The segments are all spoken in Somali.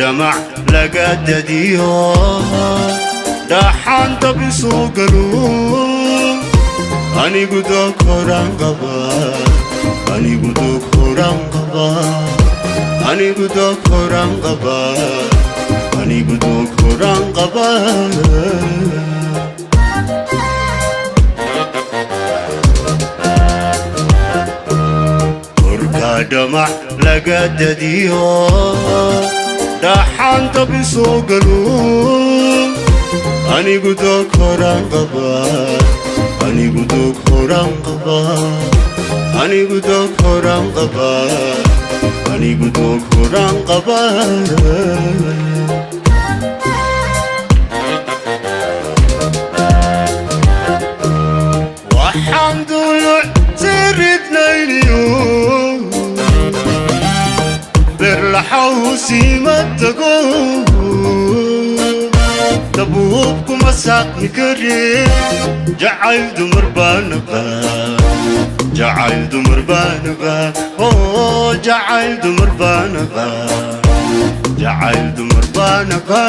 Dhamac laga dadiyo, dhaxaan dab isoo galo, anigu doog horaan qaba, anigu doog horaan qaba, anigu doog horaan qaba, anigu doog horaan qaba. Korkaa dhamac laga dadiyo, dhaxaan dab isoo galo, anigu doog horaan qaba, anigu doog horaan qaba, anigu doog horaan qaba, anigu doog horaan qaba. Waxaan duluc tiridnayniyo berlaxawsiima tago, dabuub kuma saaqmi kare. Jacayl dumar baanaqa, jacayl dumar baanaqa, oo jacayl dumar baanaqa, jacayl dumar baanaqa.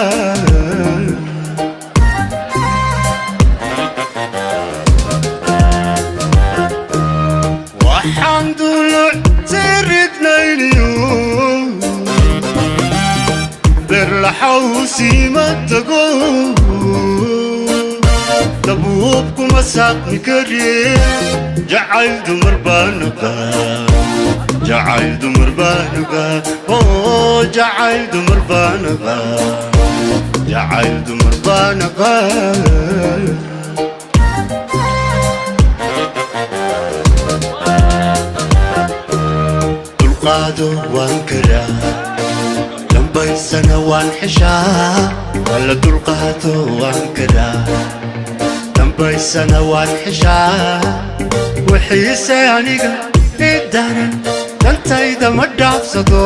Waxaan duluc tiridnayniyo berlaxawsiima tago, dabuub kuma saaqmi kare. Jacayl dumar baanaqa, jacayl dumar baanaqa, oo jacayl dumar baanaqa, jacayl dumar baanaqa. Dulqaado waan karaa, dambaysana waan xeshaa. Alla, dulqaado waan karaa, dambaysana waan xeshaa. Wixiise aniga i daran, dantayda ma dhaafsado.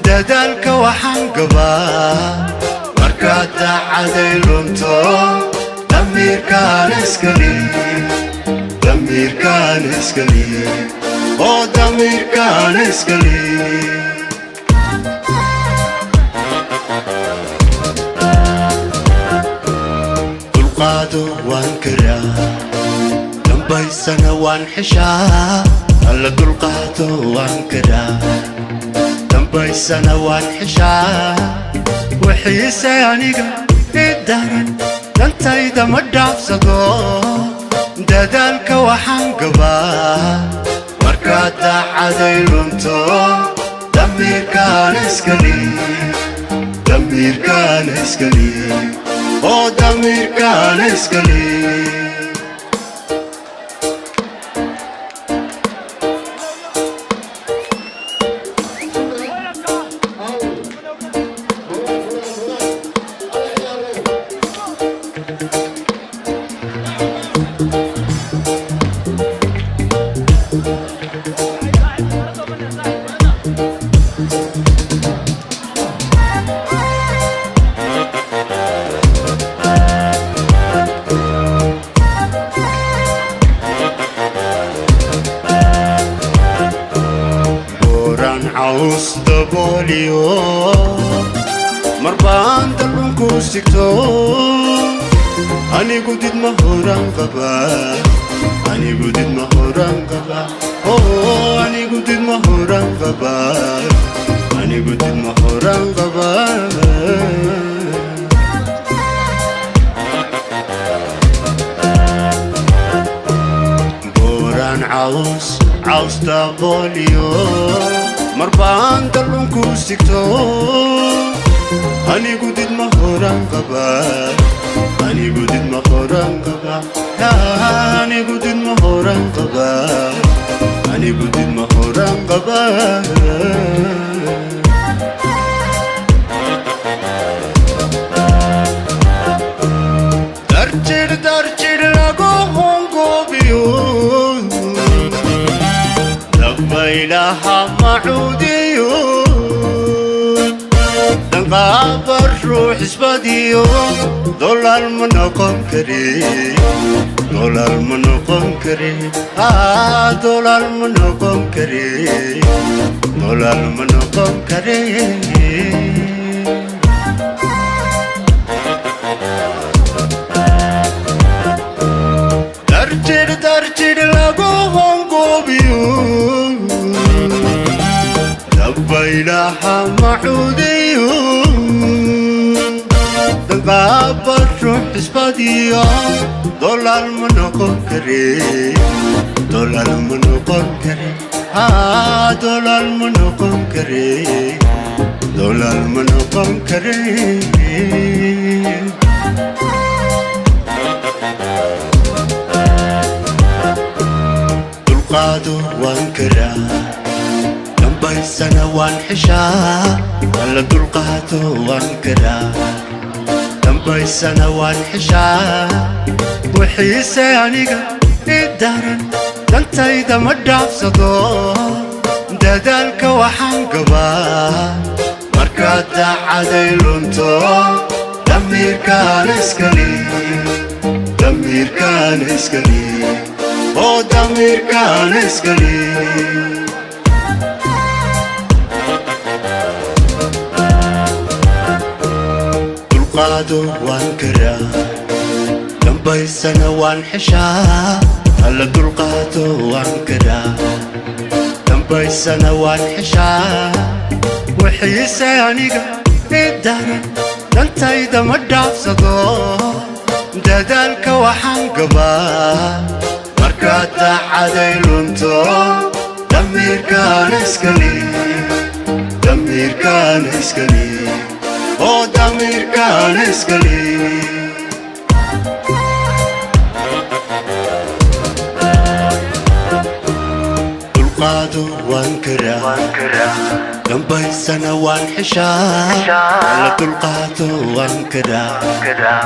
Dadaalka waxaan gabaa markaad daacaday lunto, damiirkaan iskali, damiirkaan iskali, oo damiirkaan iskali. Dulqaado waan karaa, dambaysana waan xeshaa. Alla, dulqaado waan karaa, dambaysana waan xeshaa. Wixiise aniga i daran, dantayda ma dhaafsado. Dadaalka waxaan gabaa markaad daacaday lunto, damiirkaan iskali, damiirkaan iskali, oo damiirkaan iskali. Buuraan caws dabooliyo, marbaan dalunku sigto, anigu didma horaan qaba, anigu didma horaan qaba, oo anigu didma horaan qaba, anigu didma horaan qaba. Buuraan caws dabooliyo, marbaan dalunku sigto, anigu didma horaan qaba, anigu didma horaan qaba, anigu didma horaan qaba, anigu didma horaan qaba. Darjir darjir lagu hongoobiyo, dabaylaha macuudiyo, danqaabar ruux isbadiyo, dolaal ma noqon kare, dolaal ma noqon kare, dolaal ma noqon kare, dolaal ma noqon kare. Maaha macuudayo dambaaba ruux isbadiyo, dolaal ma noqon kare, dolaal ma noqon kare, haa, dolaal ma noqon kare, dolaal ma noqon kare. Dulqaado waan karaa, dambaysana waan xeshaa. Alla, dulqaado waan karaa, dambaysana waan xeshaa. Wixiise aniga i daran, dantayda ma dhaafsado. Dadaalka waxaan gabaa markaad daacaday lunto, damiirkaan iskali, damiirkaan iskali, oo damiirkaan iskali. Dulqaado waan karaa, dambaysana waan xeshaa. Alla, dulqaado waan karaa, dambaysana waan xeshaa. Wixiise aniga i daran, dantayda ma dhaafsado. Dadaalka waxaan gabaa markaad daacaday lunto, damiirkaan iskali, damiirkaan iskali, oo damiirkaan iskali. Dulqaado waan karaa, dambaysana waan xeshaa. Alla, dulqaado waan karaa,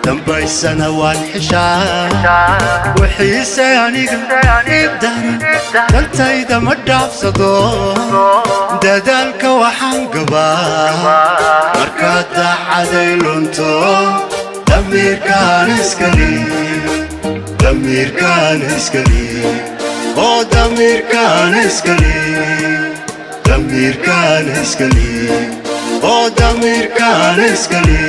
dambaysana waan xeshaa. Wixiise aniga i daran, dantayda ma dhaafsado. Dadaalka waxaan gabaa markaad daacaday lunto, damiirkaan iskali, damiirkaan iskali, oo damiirkaan iskali, damiirkaan iskali, oo damiirkaan iskali.